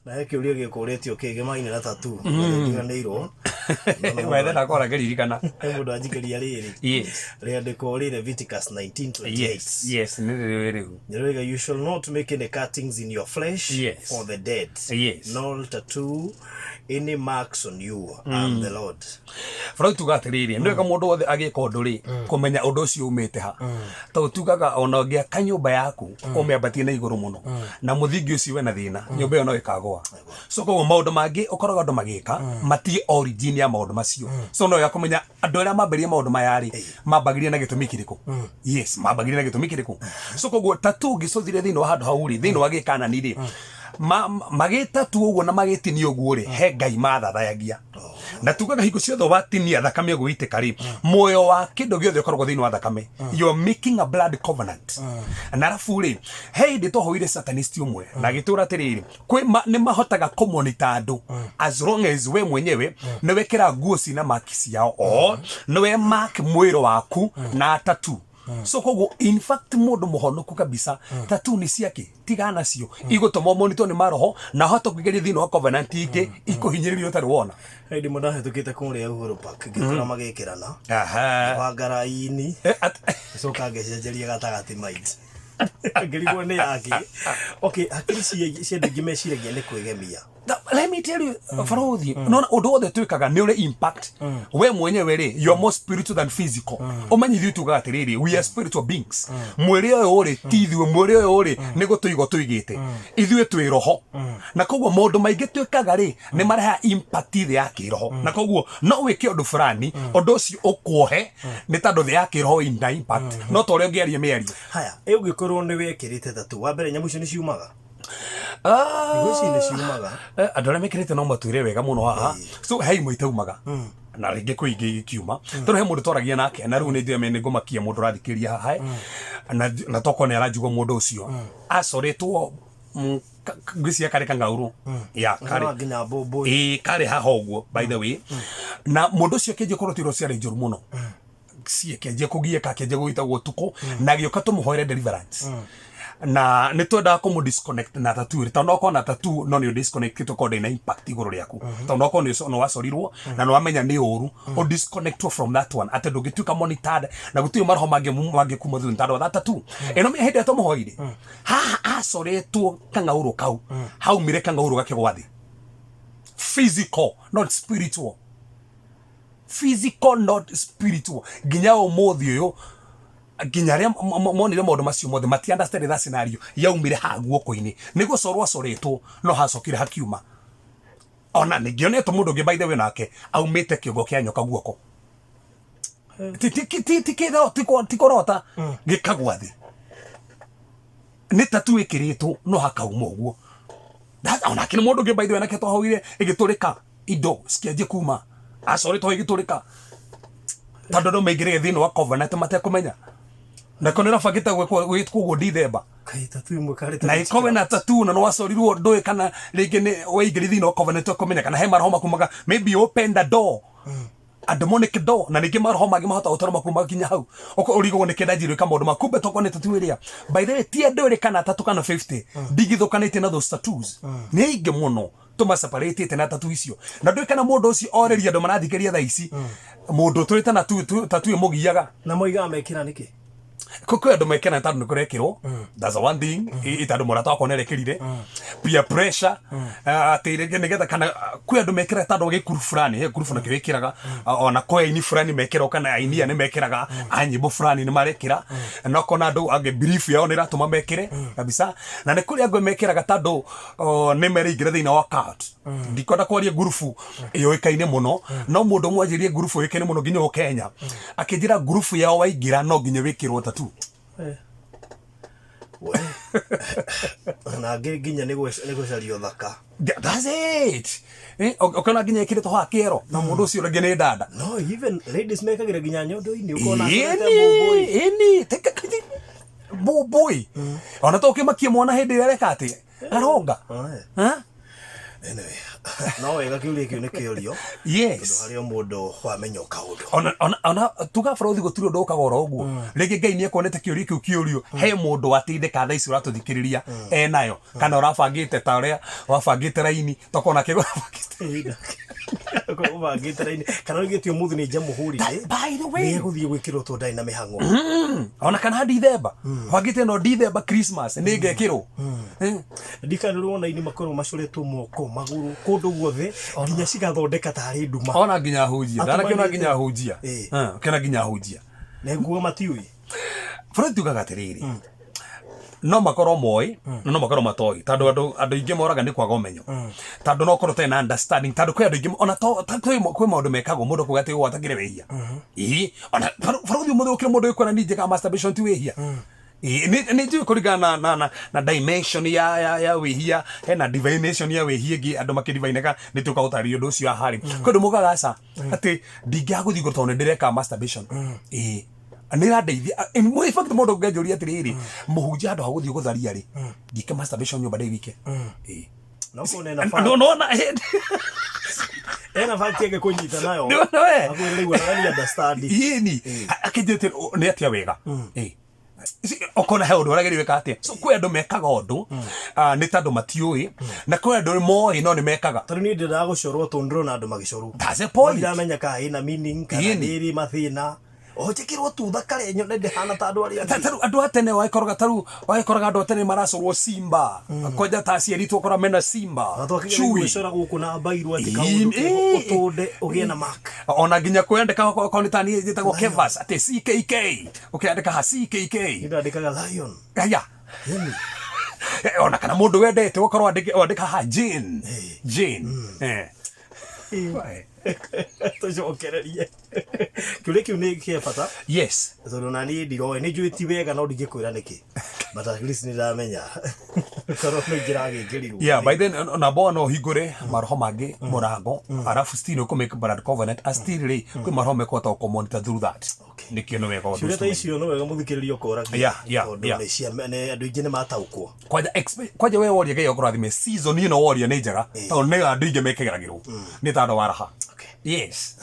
Na he kĩũria gĩkũrĩtio kĩgemaine na tattoo ndiganĩirwo. Wethe ndakora ngĩririkana. He mũndũ anjikĩria rĩrĩ. Rĩandĩko rĩ Leviticus 19:28. Yes, nĩ rĩrĩ rĩu. Nĩrĩoiga, "You shall not make any cuttings in your flesh for the dead, nor tattoo any marks on you. I am the Lord." Freud tuga atĩrĩrĩ, nĩ wega mũndũ wothe agĩka ũndũ rĩ, kũmenya ũndũ ũcio umĩte ha, tondũ tugaga ona ũngĩaka nyũmba yaku ũmĩambatie na igũrũ mũno na mũthingi ũcio wĩna thĩna, nyũmba ĩyo no ĩkagũa. So koguo maũndũ mangĩ ũkoraga andũ magĩka matiĩ origin ya maũndũ macio. So no wega kũmenya andũ arĩa mambĩrĩria maũndũ maya rĩ, mambagĩria na gĩtũmi kĩrĩkũ. Yes, mambagĩria na gĩtũmi kĩrĩkũ. So koguo tattoo ũngĩcũthire thĩinĩ wa handũ hau rĩ, thĩinĩ wa gĩkanani rĩ, magĩtatu ũguo na magĩtinia ũguo rĩ, he ngai mathathayagia. Na tugaga hingo ciothe watinia thakame ũguo ĩitĩka rĩ, muoyo wa kĩndũ gĩothe ũkoragwo thĩinĩ wa thakame. You are making a blood covenant. Na arabu rĩ, he hĩndĩ twahoire satanist ũmwe na agĩtwĩra atĩrĩrĩ, kwĩ nĩ mahotaga kũmonita andũ as long as we mwenyewe nĩ wekĩra nguo cina mark ciao o nĩ we mark mwĩrĩ waku na tattoo. So koguo in fact mũndũ mũhonoku kabisa, tattoo nĩ ciake, tigana nacio, igũtũma ũmonitwo nĩ maroho na hote kũingĩria thĩinĩ wa covenant ingĩ ikũhinyĩrĩria ũtarĩ wona. Hĩndĩ ĩmwe ndahĩtũkĩte kũrĩa Uhuru Park ngĩkora magĩkĩrana banga raini, ngĩcoka ngĩcenjeria gatagatĩ mind, ngĩrigwo nĩ yake. Okay, hakiri cia andũ aingĩ meciragia nĩ kwĩgemia. Let me tell you, Farodhi, nona ũndũ wothe twĩkaga nĩ ũrĩ impact. We mwenyewe rĩ, you are more spiritual than physical. Ũmenye ithuĩ tugaga atĩrĩrĩ, we are spiritual beings. Mwĩrĩ ũyũ rĩ, ti ithuĩ, mwĩrĩ ũyũ rĩ, nĩ gũtũigwo tũigĩte. Ithuĩ twĩ roho. Na koguo maũndũ maingĩ twĩkaga rĩ, nĩ marehaga impact thĩ ya kĩroho. Na koguo no wĩke ũndũ fulani, ũndũ ũcio ũkuohe, nĩ tondũ thĩ ya kĩroho ina impact. No ta ũrĩa ũngĩaria mĩario. Haya, ĩ ũngĩkorwo nĩ wekĩrĩte tattoo, wa mbere nyamũ icio nĩ ciumaga? Ngwĩciria nĩ ciumaga. Andũ arĩa mekĩrĩte no matwĩre wega mũno haha. So he imwe itaumaga na rĩngĩ kwĩ ingĩ ikiuma, tondũ he mũndũ twaragia nake na rĩu nĩ njũĩ nĩ ngũmakia mũndũ ũrathikĩrĩria haha, na tokorwo nĩ aranjigua mũndũ ũcio acoretwo, ngwĩciria karĩ kang'aurũ ya karĩ. Ũkoraga nginya mbũmbũĩ. Ĩĩ, karĩ haha ũguo by the way, na mũndũ ũcio akĩanjia korwo tiro ciarĩ njũru mũno, ciĩkĩanjia kũgiĩka, akĩanjia gũgĩtagwo ũtukũ na agĩũka tũmũhoere deliverance, na nĩ twendaga kũmũ disconnect na tattoo ĩrĩ, tondũ okorwo na tattoo no nĩ disconnect tũkorwo ndĩna impact igũrũ rĩaku, tondũ okorwo nĩ wacorirwo na nĩ wamenya nĩ ũru, ũ disconnect from that one atĩ ndũngĩtuĩka monitored na gũtirĩ maroho mangĩ mangĩkuma thutha tondũ wa that tattoo ĩno. Hĩndĩ ĩrĩa tũmũhoire haha acoretwo kang'aurũ kau, haumire kang'aurũ gakĩgwa thĩ. Physical, not spiritual. Physical, not spiritual. Nginya ũmũthĩ ũyũ, nginya arĩa monire maũndũ macio mothe mati understand that scenario. Yaumire ha guoko-inĩ nĩ gũcorwo acoretwo, no hacokire hakiuma. Ona ningĩonetwo mũndũ ũngĩ by the way nake aumĩte kĩongo kĩa nyoka guoko. Ti kũrota, gĩkagwa thĩ, nĩ tattoo ĩkĩrĩtwo no hakauma ũguo. Onake nĩ mũndũ ũngĩ by the way nake twahoire ĩgĩtũrĩka, indo cikĩanjia kuma, acoretwo ĩgĩtũrĩka, tondũ andũ maingĩrĩte thĩinĩ wa covenant matekũmenya. Na ko nĩ ũrabangĩte gwĩkwo ũguo Dithemba. Kaĩ tattoo imwe karĩ na ĩkorwe na tattoo na nĩwacorirwo ndũĩ kana rĩngĩ nĩ waingĩri thĩinĩ wa covenant ũkũmenya kana he maroho makumaga. Maybe you open the door, a demonic door, na ningĩ maroho mangĩ mahota gũtara makumaga nginya hau. Ũrigagwo nĩ kĩenda njirũ ĩka maũndũ ma kumbe tokorwo nĩ tattoo ĩrĩa. By the way, ti andũ erĩ kana atatũ kana 50 ndigithũkanĩtie na those tattoos, nĩ aingĩ mũno tũmaseparatĩte na tattoo icio. Na ndũĩ kana mũndũ ũcio orĩria andũ marathikĩrĩria thaa ici, mũndũ ũtũrĩte na tattoo ĩmũgiaga. Na moigaga mekĩra nĩkĩ? Kwĩ andũ mekĩra tondũ nĩ kũrekĩrwo. That's one thing. Tondũ mũrata wakwa nĩarekĩrire, peer pressure, atĩ rĩngĩ nĩgetha kana kwĩ andũ mekĩra tondũ gĩkuru fulani, he ngurubu nakĩo ĩkĩraga, ona kwĩ aini fulani mekĩra, kana aini aya nĩ mekĩraga a nyĩmbo fulani nĩ marekĩra, na ũkona andũ angĩ belief yao nĩ ĩratũma mekĩre kabisa. Na nĩ kũrĩ angĩ mekĩraga tondũ nĩ mereingĩra thĩinĩ wa cult. Ndikwenda kwaria ngurubu yũĩkaine mũno, no mũndũ ũmwe anjĩrie ngurubu yũĩkaine mũno nginya ũyũ Kenya, akĩnjĩra ngurubu yao waingĩra no nginya wĩkĩrwo tattoo. We. Na angĩ nginya nĩ gũcaria ũthaka. That's it. Ũkona nginya ĩkĩrĩtwo haha kĩero na mũndũ ũcio rĩngĩ nĩ dada. No even ladies mekagĩra nginya nyondo-inĩ, ũkona acorete mbũmbũĩ. Ĩni mbũmbũĩ, ona to ũkĩmakie mwana hĩndĩ ĩrĩa areka atĩ aronga. Aye. Ha? Anyway, No wega kĩũria kĩu nĩ kĩũrio. Yes. Tondũ harĩ o mũndũ wamenya o kaũndũ. Ona tuga bũrũri gũtirĩ ũndũ ũkaga oro ũguo. Rĩngĩ Ngai nĩ ekuonete kĩũria kĩu kĩũrio he mũndũ wateithĩka thaa ici ũratũthikĩrĩria enayo kana ũrabangĩte ta ũrĩa wabangĩte raini tokona kĩgo ũrabangĩte. Ũbangĩte raini kana oigĩte ũmũthĩ nĩ njamũhũrire. By the way. Nĩ egũthiĩ gwĩkĩrwo tondũ ndarĩ na mĩhang'o. Ona kana Dithemba bangĩte no Dithemba Christmas nĩ ngekĩrwo. Ndikana rĩu ona ini makoragwo macoretwo moko magũrũ kũndũ guothe nginya cigathondeka tarĩ nduma. Ona nginya hunjia ndanakiona Atumanĩte. Nginya hunjia. Kĩona nginya hunjia. Na nguo matiũĩ. Bũrũri tugaga atĩrĩrĩ, no makorwo moĩ na no makorwo matoĩ, tondũ andũ aingĩ moraga nĩ kwaga ũmenyo, tondũ no korwo ũtarĩ na understanding, tondũ kwĩ andũ aingĩ ona to kwĩ maũndũ mekagwo mũndũ kuga atĩ ũũ atakĩrĩ wĩhia. Ĩĩ, ona barũthi ũmũthĩ ũkĩrĩ mũndũ wĩkwĩra niĩ njĩkaga masturbation ti wĩhia. Ĩĩ, nĩ njũĩ kũringana na dimension ya wĩhia, hena divination ya wĩhia ĩngĩ andũ makĩdivinega nĩ tũka gũtarĩria ũndũ ũcio haha rĩ. Kwĩ andũ mokaga aca atĩ ndingĩaga gũthiĩ igũrũ tondũ nĩ ndĩreka masturbation. Ĩĩ, nĩ ĩrandeithia. In fact, mũndũ ũngĩanjũria atĩrĩrĩ, mũhunjia, handũ ha gũthiĩ gũtharia rĩ, ndike masturbation nyũmba ndĩ wike. Ĩĩ. No kũna ena fact. No nona. Ena fact ĩngĩkũnyita nayo. Nĩwona we? Akwĩra rĩu ona nĩ understand. Yĩni akĩnjĩte nĩ atĩa wega. Ĩĩ. Okona he ũndũ ũragĩrĩire wĩka atĩa. So kwĩ andũ mekaga ũndũ nĩ tondũ matiũĩ, na kwĩ andũ moĩ no nĩ mekaga. Tondũ niĩ ndĩrendaga gũcorwo tondũ ndĩrona andũ magĩcorwo. That's the point. Ndiramenya kana ĩna meaning kana Ĩni. nĩ ĩrĩ mathĩna. O njĩkĩrwo tu thakare nyone ndĩhana ta andũ arĩa angĩ. Taru andũ a tene wagĩkoraga, taru wagĩkoraga andũ a tene maracorwo simba kwanja, ta aciari twakora mena simba. Na twakĩgeria cui. gwĩcora gũkũ na mbairũ atĩ kaũndũ keho ũtũnde ũgĩe na mark. Ona nginya kwandĩka okorwo nĩ tani njĩtagwo Kevas atĩ CKK, ũkĩandĩka ha CKK. Niĩ ndandĩkaga lion. Aya. Ĩni. Ona kana mũndũ wendete ũgakorwo wandĩka ha Jane Jane. Tũcokererie kĩũria kĩu nĩ kĩa bata. Yes. Tondũ na niĩ ndiroĩ, nĩ njũĩ ti wega no ndingĩkwĩra nĩkĩ, but at least nĩ ndamenya korwo nĩ ingĩragĩkĩrirwo. Yeah, by then na boa no hingũre maroho mangĩ mũrango, arabu still ũkũ make blood covenant a still rĩ kwĩ maroho mekũhota gũkũ through that. Nĩkĩo nĩ wega ũndũ Ciũria ta ũcio. Icio no wega mũthikĩrĩria ũkoragia tondũ nĩ cia nĩ andũ aingĩ nĩ mataũkwo. Kwanja we woria Ngai akũrathime, season ĩno woria nĩ njega tondũ nĩ andũ aingĩ mekĩgeragĩrwo nĩ tondũ wa raha. Okay. Yes.